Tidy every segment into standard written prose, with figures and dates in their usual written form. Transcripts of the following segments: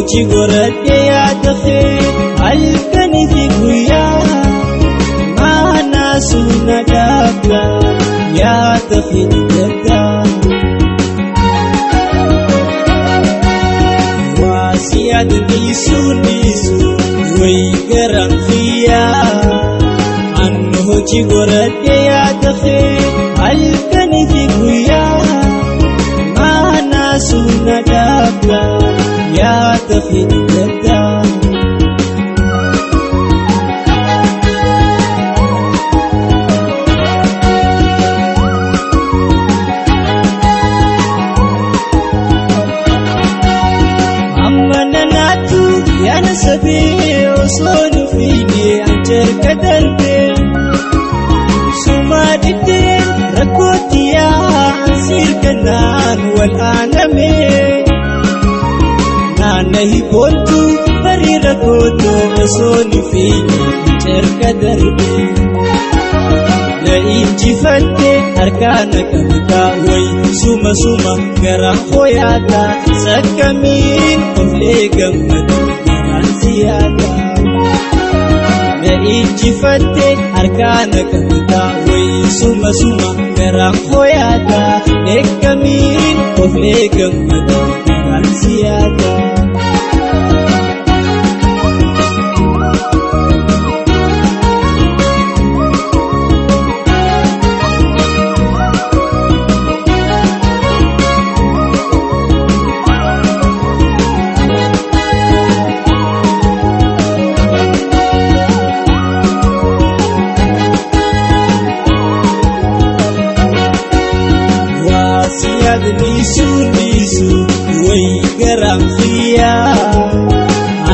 Hojii goradhee yaada kee halkanii fi guyyaa maana suna dhaabda yaada kee gaddaa. Waasi yaadni dhiisu wayi garaan xiyyaa annu hojii goradhee yaada kee halkanii fi guyyaa maana suna dhaabda. Yaada kee gaddaa. Amma nanaatu yaana sabee osoo nufiine anjarka darbee sumaa dhibdeen rakkootti yaa sirkanaan wal aanamee. Naanna hiikoontu barii rakkootu osoo nufiine anjarka darbee. Na injifatte harkaan qabdaa wayi suma suma garaan hooyaata sakkamiin oflee gammadu garaan siyaata. Na injifatte harkaan qabdaa wayi suma suma garaan hooyaata eeggamiin oflee gammadu garaan siyaata. Dhiisu wayi garaan xiyyaa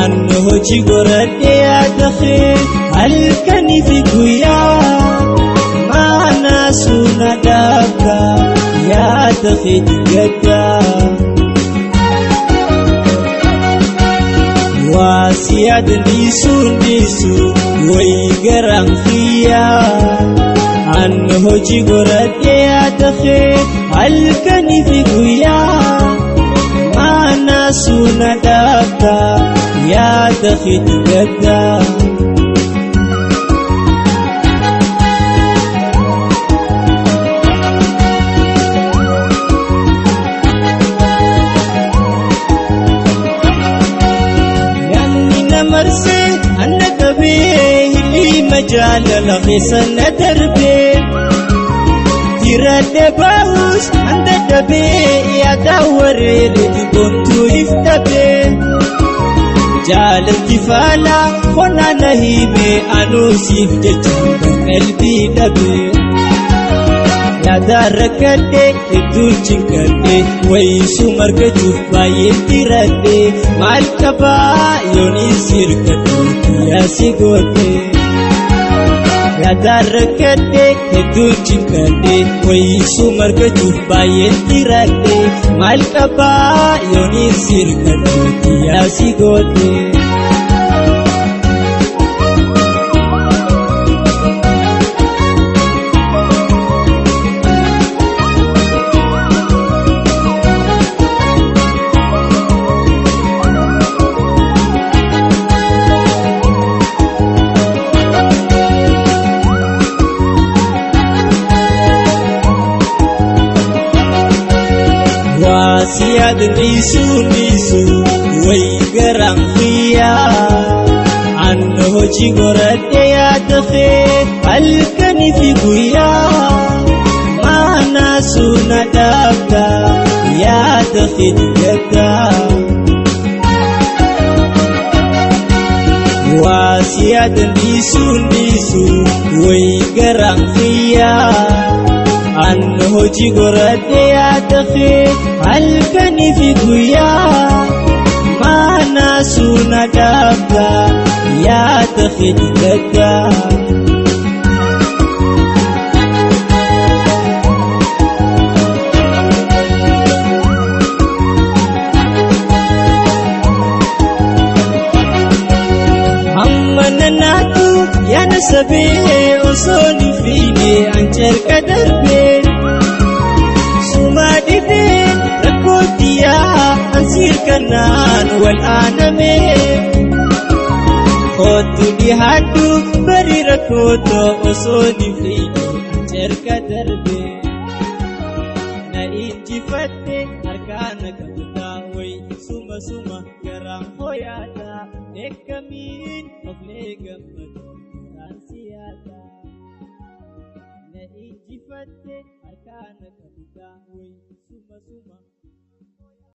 annu hojii goradhee yaada kee halkanii fi guyyaa maana suna dhaabda yaada kee gaddaa. Waasi yaadni dhiisu wayi garaan xiyyaa annu hojii goradhee yaada kee halkanii fi guyyaa maana suna dhaabda yaada kee gaddaa. Yaanni na marsee anna qabee hiliima jaalala keessa na darbee. Jiradhe baahus handa dhabee yaada wareere boontuu if dhabee. Jaalalti faana qonnaa na hime anuu siif jecha qalbii dhabee. Yaada rakkadhe hedduun cinqadhe wayisuu margachuuf baay'ee diradhe maal qabaa yooniin sirkadhe yaasi goote. Yaada rakkadhe hedduun cinqadhe wayisuu margachuuf baay'ee diradhe maal qabaa yooniin sirkadhe yaasi goote. Waasi yaadni dhiisu wayi garaan xiyyaa annu hojii goradhee yaada kee halkanii fi guyyaa maana suna dhaabda yaada kee gaddaa. Waasi yaadni dhiisu wayi garaan xiyyaa annu hojii goradhee yaada kee halkanii fi guyyaa maana suna dhaabda yaada kee gaddaa. Amma nanaatu yaana sabee osoo nufiine anjarka darbee. Sumaa dhibeen rakkootti yaa Siirkanaan wal aaname. Kootu dhiyaadhu bari rakkootoo osoo ni fiigu cerka darbe. Na injifatte harkaan qabdaa wayi suma suma garaan hooyaadha. Eeggamiin of leegammadu garaan siyaadha. Na injifatte harkaan qabdaa wayi suma suma.